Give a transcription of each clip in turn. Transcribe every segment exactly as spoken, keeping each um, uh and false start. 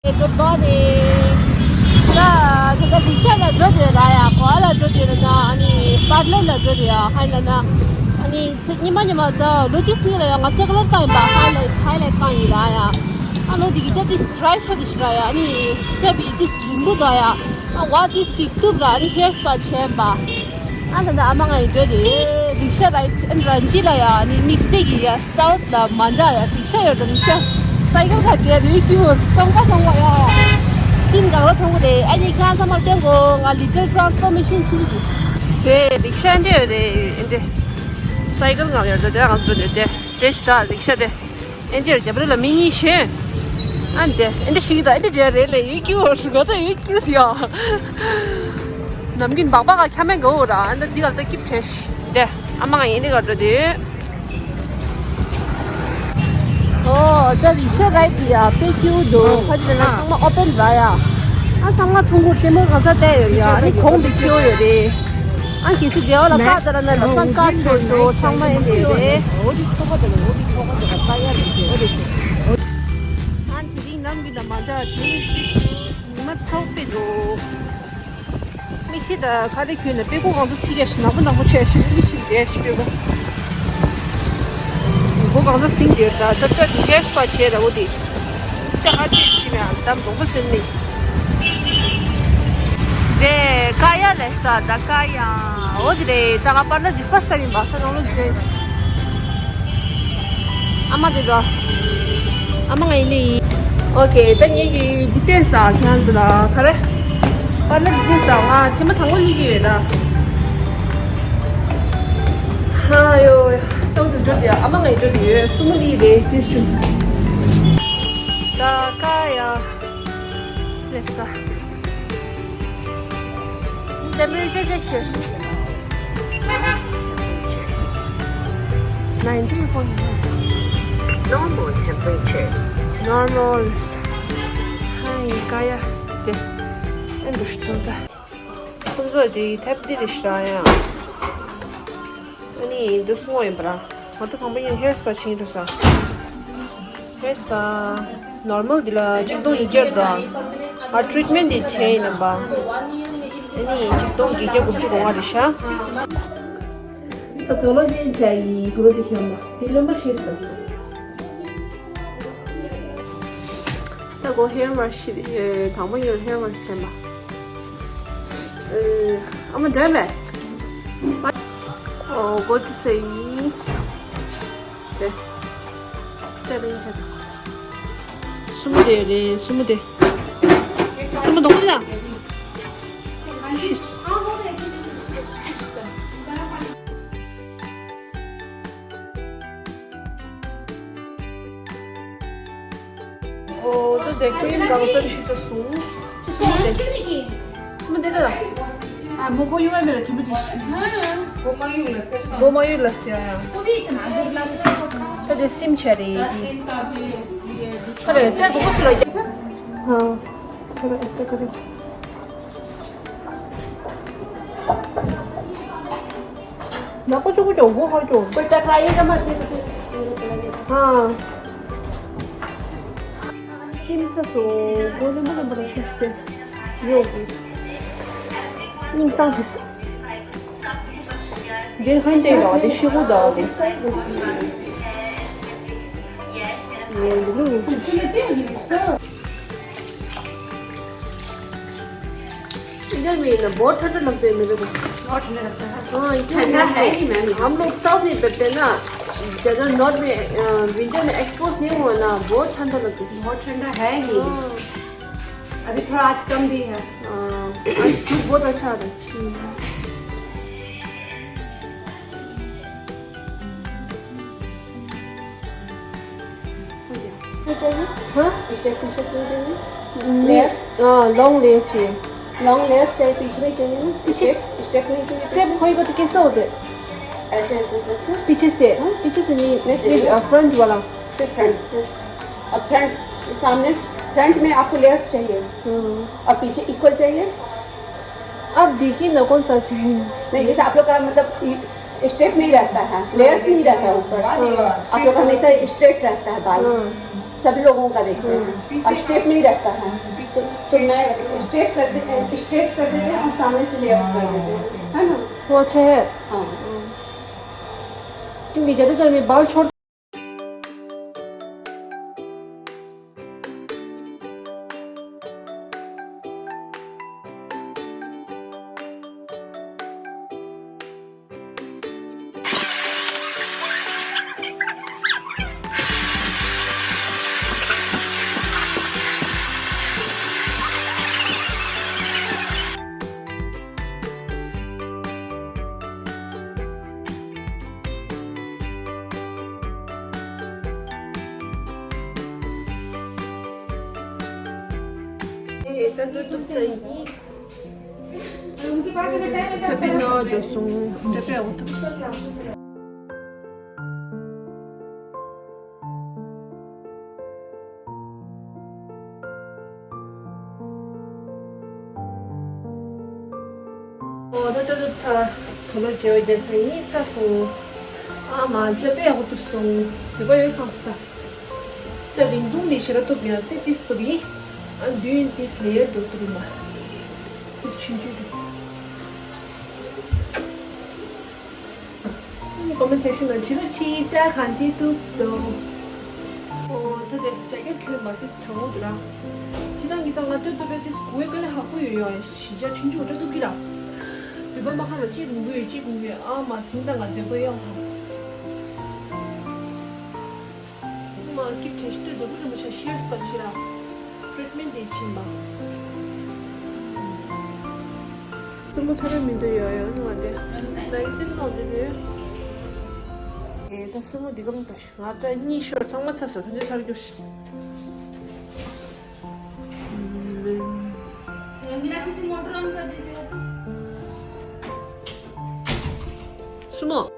Good morning. ད་ད་ལྟ་རིག་ཤ་ལ་འགྲོ་དེ་ར་ཡ། གོ་ཨ་ལ་འགྲོ་དེ་ར་ན། ཨ་ནི་པར་ལར་ལ་འགྲོ་དེ་ཡ། ཧ་ལ་ན། ཨ་ནི་ཚེ་ཉི་མ་ཉི་མ་ད་ལོ་གཅིག་སྔོན་ལ་ཡ་ང་ཏེག་ལོར་བཏང་ཡིན་པ། ཧ་ལ་ཆ་ལ་བཏང་ཡིན་ར་ཡ། ཨ་ལོ་དེ་གི་ཏེ་ཏིས་ཌ་རའི་ཤ་དེ་ཤི་ར་ཡ། ཨ་ནི་ཏེ་བི་ཏིས་རིང་པོ་ད་ཡ། ཨ་བ་ཏིས་ཅིག་གཏུབ་ར། ཨ་ནི་ཧེར་སྤ་བྱས་པ། ཨ་ད་ད་ཨ་མ་ང་ཡི་འགྲོ་དེ་རིག་ཤ་རའི་ཌི། ཨ་ནི་ར་ཇི་ལ་ཡ། ཨ་ནི་དམིགས་བསལ་གི་ཡ། སའུཐ་ལ་མ་འདྲ་ཡ། རིག་ཤ་ཡོད་དོ། རིག་ཤ་སའི་ཀལ་ག་དེ་རེད། ཀྱུ་ཐོང་པ་ཐོང་པ་ཡ། སིན་གང་ལ་ཐོང་པ་རེད། ཨ་ནི་ཁྱེད་ཚང་མ་བསྟན་གོ། ང་ལི་ཊལ་ཊ་རན་སི་ཕོར་མེ་ཤན་ཆུ་གི་དེ་རིག་ཤ་འདི་ཡོད་རེད། འདི་སའི་ཀལ་ངང་ཡོད་དོ། དེ་ང་ཚོ་འདི་དེ་རེད་ཤི། ད་རིག་ཤ་དེ་ཨེ་འདྲ་རྒྱབ་རེད་ལ། མི་གཉིས་ཞོན། ཨ་འདི་ཨེ་འདྲ་ཞིག་ད་ཨེ་འདྲ་རེད་རེད་ལ། ཡོད་ཀྱུ་ཧོ་ཧྲུ་ག་ད་ཡོད་ཀྱུ་ཡ། ནམ་རྒྱུན་སྦག་སྦག་ག་ཁྱམས་མེད་གོ་ར། ཨ་འདི་འདི་ག་ད་སྐྱིབས་བྲལ་ཤི། འདི་ཨ་མ་ཡིན་འདི་ག་འགྲོ་དུས། ཨོ་ད་རིག་ཤ་རའི་ཌི་དེ་ཡ་དཔེ་སྐྱིད་པོ་འདུག་ཨོ་ཕ་དེ་ལ་ཨ་ཚང་མ་ཨོ་པན་ར་ཡ། ཨ་ཚང་མ་ཚོང་སྒོ་ལྟད་མོ་གང་ས་བལྟས་ཡོད་ཡ། ཨ་ནི་གོང་དེ་སྐྱིད་པོ་ཡོད་རེད། ཨ་གལ་སྲིད་དེ་བ་ལ་ཀ་ད་ར་ན་ལ་ས་ཀ་ཆོ་ཆོ་ཚང་མ་ཡིན་དེ་ཡོད་རེད། ཨ་དེ་རིང་ནམ་གི་ལ་མ་འདྲ་དེ་ཉི་མ་ཚ་པོ་དཔེ་འདུག་མིག་ཤེལ་དང་ཁ་རས་གྱོན་ནས་དཔེ་ཁུག་གང་ཚོ་ཚིག་ཡ་ཞིག་ནག་པོ་ནག་པོ་བྱས་ཤིག་མིག་ཤེལ་རྒྱས་ཤིག་དཔེ་ཁུག་མགོ་གང་ཚོ་སྲིང་གྱོན། ད་ད་ད་ཧེར་སྤ་བྱས་ར་འོ་དེ། ཅ་ཨ་ཅེ་ཆི་མེ་ཨ་དམ་རྫོང་པོ་སེམས་ནི། དེ་ཀ་ཡ་ལས་ཤ་ད་ཀ་ཡ། འོ་དེ་རེད། ད་ང་པར་ལ་དེ་ཕར་སི་ཊའིམ་ཡིན་པ། ད་ནང་ལོགས་བྱས། ཨ་མ་དེ་དོ། ཨ་མ་ང་ཡིན་ནི་ཡིན། ཨོ་ཁེ། ད་ངེད་ཀྱི་ཌི་ཊེལ་ས་ཁྱེད་ཚོ་ལ་ག་རེ། པར་ལར་ཌི་ཊེལ་ས་ང་ཐེངས་མ་དང་པོ་སླེབས་ཀྱི་ཡོད་ད། ཧ་ཡོ། ཏོག་ཏུ་འགྲོ་དེ་ཨ་མ་ང་ཡི་འགྲོ་དེ་ཡོད། སུ་མོ་ལི་རེད་དེ་ཤུ། ད་ཀ་ཡ། ལེ་ཤ་ད། Temperature check བྱས། Nineteen point nine. Normal temperature. Normal. ཧའི་ཀ་ཡ་དེ། ཨེ་འདུག་ཤི་ཏུ་ད། ཁོང་ཚོ་ཅིག་ཐེབས་འདི་རེད་ཤག་ཡ། ཨ་ནི་འདུག་སོང་ཡིན་པ་ར། ང་ད་དང་པོ་ཡིན་ཧེར་སྤ་བྱེད་འགྲོ་ས། ཧེར་སྤ། ནོར་མལ་འདི་ལ་ཆིག་སྟོང་ཉིས་བརྒྱ་དང་། ང་ཊི་རིཊ་མེན་ཊི་འདི་བྱས་ཡིན་ནམ་པ། ཨ་ནི་ཆིག་སྟོང་བརྒྱད་བརྒྱ་དགུ་བཅུ་གོ་ལྔ་རེད་ཤག་ད་དུག་ལོག་ཅན་བྱས་ཡིན། དུག་ལོག་དེ་གྱོན་པ་དེ་རློན་པ་ཤེས་སོང་། ད་གོ་ཧེར་ཝ་ཤི་དང་པོ་ཡིན་ཧེར་ཝ་ཤི་བྱས་པ། I'm a driver. Oh, go to say yes. དེ། དེ་རིང་ཆ་ད། སུ་མོ་དེ་རེད། སུ་མོ་དེ། སུ་མོ་དོང་ལ། ཤིས། ཨོ་ད་དེ་ཁོ་ཡིན་གང་ཚར་ཤི་ཚ་སོང་། སུ་མོ་དེ། སུ་མོ་དེ་ད། ཨ་མོ་ཁོ་ཡོང་ཨ་མེ་ལ་ཁྲིམས་པ་ཅི་ཤི། མོ་མ་ཡོང་ལ་སྐད་ཆ། མོ་མ་ཡོང་ལ་སྐད་ཆ་ཡ། ད་དེ་སི་ཊིམ་བྱས་རེད་དེ། ཁ་རེ་ད་གོ་གོ་སུ་ལ་རྒྱབ། ཧ། ཁ་རེ་ཨེ་ས་ཁ་རེ། ནག་པོ་ཅོག་པོ་ཅོག་མགོ་ཧར་ཅོག कोई टकराइएगा मत। ཧ། སི་ཊིམ་ཚ་སོ་གོ་ལེ་མོ་ལེ་མོ་ལ་ཤུ་ཤུ་སྟེ། ཡོག་གི། སྙིང་སང་ཞིག་སོ། འདི་ཧན་ཏེ་ར་འདི་ཤི་གུ་ད་འདི། ཡེ་འདི་ལུ། इधर में ना बहुत ठंडा लगता है मेरे को। बहुत ठंडा लगता है। हाँ, इधर ठंडा है ही मैम। हम लोग साउथ में पड़ते हैं ना, ज्यादा नॉर्थ में, अ, विंटर में एक्सपोज नहीं हुआ ना, बहुत ठंडा लगता है। बहुत ठंडा है ही। हाँ। अभी थोड़ा आज कम भी है। हाँ, आज धूप बहुत अच्छा है। हो गया। चाहिए? हाँ? स्टेप पीछे से चाहिए? नहीं, लेयर्स? हाँ, लॉन्ग लेयर्स चाहिए। लॉन्ग लेयर्स चाहिए, पीछे नहीं चाहिए ना? पीछे? स्टेप, स्टेप नहीं चाहिए स्टेप पीछे? होएगा तो कैसा होता है? ऐसे, ऐसे, ऐसे, ऐसे। पीछे से? हाँ? पीछे से नहीं, नहीं, सिर्फ, नहीं। अ, फ्रंट वाला। सिर्फ फ्रंट से। अब फ्रंट, सामने, फ्रंट में आपको लेयर्स चाहिए। हम्म। और पीछे इक्वल चाहिए। आप देखिए ना, कौन सा चाहिए? नहीं, जैसे आप लोग का, मतलब, स्टेप नहीं रहता है, लेयर्स नहीं रहता है ऊपर। हाँ। आप लोग का हमेशा स्ट्रेट रहता है बाल। हाँ। सभी लोगों का देखते हैं। अब स्ट्रेट नहीं रहता है। तो, तो मैं स्ट्रेट कर देते हैं, स्ट्रेट कर देते हैं और सामने से लेयर्स कर देते हैं, है ना? वो अच्छे है। हाँ। क्योंकि ज़्यादातर मैं बाल छोड़ ཨོ་ད་ལྟ་ཚ་དོ་ལོ་བྱེ་བ་རྒྱ་ས་ཡིན་ཚ་སོང་། ཨ་མ་ལྕགས་པས་ཧོ་ཐུབ་སོང་། ཡོད་པ་ཡོད་ཁང་ས། ལྕགས་རིང་ཐུང་ནས་ཞེ་ར་ཐུབ་ཡང་ཙི་ཏིས་ཐུབ་ཡིན། ཨ་མདུན་ཏིས་ལེ་ཡར་འགྲོ་ཐུབ་ཡིན་མ། ཏིས་ཆུན་ཆུན་འགྲོ། ཀོ་མེན་སེག་ཤན་ནང་བྲིས་རོགས་བྱེད་ད། གང་བྱེད་ཐུབ་དོ། ཨོ་ད་དེ་ཅ་རྒྱ་ཁྱོད་མ་ཏིས་གྲང་འོང་དུ་ར། ཅི་ད་ངི་ད་ང་ཏོ་ཏོ་པའི་ཏིས་གུ་ཝེ་ཀ་ལེ་ཧ་གོ་ཡོད་ཡོད་ཡ་ཞི་ཅ་ཆུན་ཆུ་འོ་ཏོ་གི་ར། བི་བ་མ་ཁ་ལ་ཅི་རུང་གུ་ཡོད་ཅི་རུང་གུ་ཡོད་ཨ་མ་ཐིང་ད་ང་དེ་པོ་ཡོང་ཧ། མ་ཀིབ་ཁྲེ་ཤི་ཏེ་དོ་པོ་རི་མོ་ཤ་ཤི་ཡོད་སྤ་ཆི་ར། ཊི་རིཊ་མེན་ཊི་དེ་ཕྱིན་པ། སྲུ་མོ་ཚ་ར་མི་འདུག་ཡོད་ཡོད་ནི་མ་དེ། ལ་ཡིན་སྲིད་མོ་དེ་དེ། ཨེ་ད་སྲུ་མོ་འདི་གམ་ཚ་ཤི་ང་ད་གཉིད་ཤོར་ཚང་མ་ཚ་ས་ཐོན་དེ་ཚར་རྒྱུ་ཤི། སྲུ་མོ།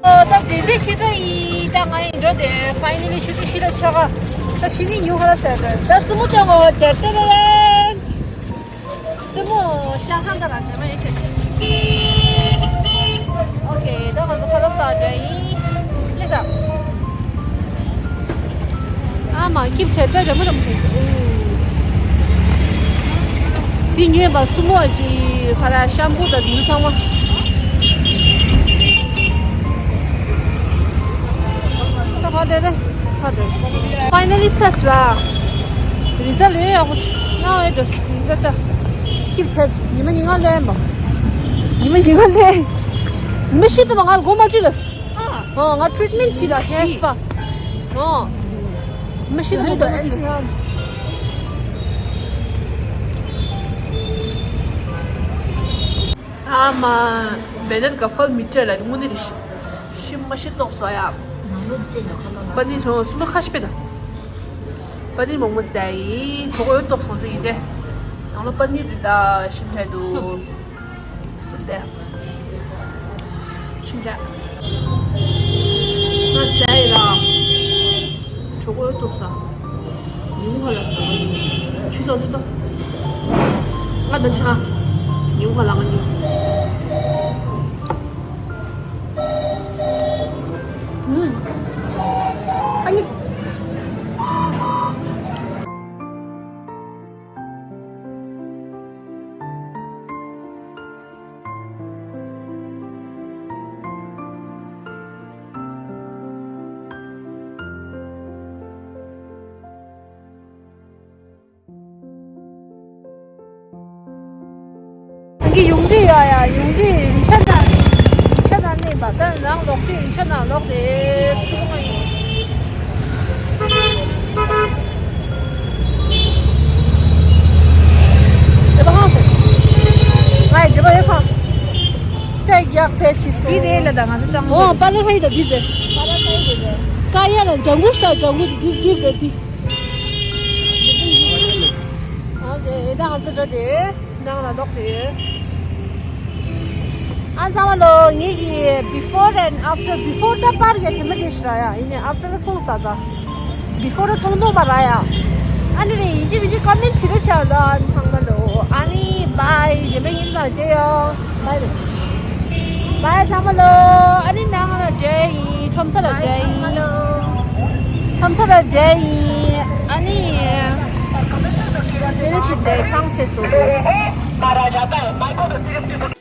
ཨོ་ད་འཛིན་རྩིས་ཆེ་ས་ཡིན་ད་ང་ཡིན་འགྲོ་དེ་ཕའི་ནལ་ལི་ཆུ་ཚོད་ཤི་ལ་ཆ་ག་ད་ཤི་ནི་ཉུང་ཧ་ལ་ཟེར་འགྲོ་ད་སྲུ་མོ་ཅང་གོ་དེར་ཏེ་ལེ་ལེ། སྲུ་མོ་ཤ་ཁང་ད་ལ་འཛེམ་མ་ཡེ་ཤ་ཤི། ཨོ་ཁེ་ད་ང་ཚོ་ཁ་ལག་ཟ་འདྲ་ཡིན། ལེ་ཟ། ཨ་མ་ཀིབ་ཆེ་ཏོ་རེ་མོ་རེ་མོ་ཁེ་ཚོ། འདི་ཉོས་པ་སྲུ་མོ་ཅི་ཁ་ལག་ཤམ་པུ་དང་འདི་ཚོ་ཚང་མ། ད་ཕ་འདྲེ་རེ་ཕ་འདྲེ། ཕའི་ནལ་ལི་ཚར་སོང་། རི་ཛལ་ཡོད་ཡག་པོ་ཅིག་ན་འོས་འགྲོ་སི་ཊི་འདྲ་འདྲ། ཀིབ་ཆེ་ཉི་མ་ཉིན་གང་ལེན་པ། ཉི་མ་ཉིན་གང་ལེན། ཉི་མ་ཤི་ཏུ་མ་ང་ལ་སྒོ་མ་བྲིས་ལ། ཨ། ཨོ་ང་ཊི་རིཊ་མེན་ཊི་བྱས་ལ་ཧེར་སི་པ། ཨོ། ཉི་མ་ཤི་ཏུ་མ་ང་ལ་སྒོ་མ་བྲིས་ལ། ཨ་མ། བེ་ནད་ག་ཧྥལ་མི་ཏྲ་ལ་དངོས་གནས་རེད། ཤི་མ་ཤི་ཏོག་སོ་ཡ། པ་ནི་སོ་སུ་མ་ཁ་ཤི་པེ་ད། པ་ནི་མོག་མོ་ཟ་ཡི་གོ་གོ་ཡོད་ཏོག་སོང་སུ་ཡིན་ཏེ། ནང་ལ་པ་ནི་རི་ད་ཤི་མ་ཐལ་དུ། སུ་ཏེ། ཤི་མ་ཐལ། ང་ཟ་ཡི་ར། གྲོད་ཁོག་ལྟོགས་ས། ཉིན་གུང་ཁ་ལག་ཆུ་ཚོད་ལྟོགས། ང་དང་ཆ། ཉིན་གུང་ཁ་ལག་ང་ཉིན། ཨུམ། ཨ་ནི། ཁྱེད་ཀྱི་ཡོང་དུས་ཡ་ཡ་ཡོང་དུས་རིང་ཤ་ན་རིང་ཤ་ན་གནས་པ་ད་ནང་ལོག་དུས་རིང་ཤ་ན་ལོག་དེ་ཚུར་མ་ཡིན། དེ་པ་ཧང་སེ། ང་ཡི་དེ་པ་ཡོད་ཁང་སེ། ཏྲ་རྒྱག་ཏྲ་ཤི་སོ། འདི་རེད་ལ་ད་ང་ཚོ་ཀྲང་། ཨོ་པ་ལ་ཧའི་ད་འདི་རེད། པ་ལ་ཧའི་རེད། ཀ་ཡ་ལ་ལྗང་གུ་ད་ལྗང་གུ་འདི་འདི་རེད་འདི། ཨོ་ཁེ་ད་ང་ཚོ་འགྲོ་དེ་ནང་ལ་ལོག་དེ་ཡོད། ཨ་ཚང་མ་ལོ་ངེད་ཀྱི་before and after before ད་པར་གྱི་ཆེ་མ་དེ་ཤི་ར་ཡ་ཡིན་ནས་after ལ་ཚོང་ས་ད། བི་ཧྥོར་མཐོང་མཐོང་མ་ར་ཡ། ཨ་ནི་ནི་ཡིན་གཅིག་མིན་གཅིག་ཀོ་མེན་བྱེད་རོགས་བྱ་ད། ཨ་ནི་ཚང་མ་ལོ། ཨ་ནི་བའི། རྗེས་མའི་ཉིན་ལ་མཇལ་ཡོང་། བའི་བའི། བའི་ཚང་མ་ལོ། ཨ་ནི་ནང་ལ་མཇལ་ཡིན། ཁྲོམ་ས་ལ་མཇལ་ཡིན། ཁྲོམ་ས་ལ་མཇལ་ཡིན། ཨ་ནི་དེ་ནི་ཕྱིན་ཏེ་ཁང་ཆེ་སོང་།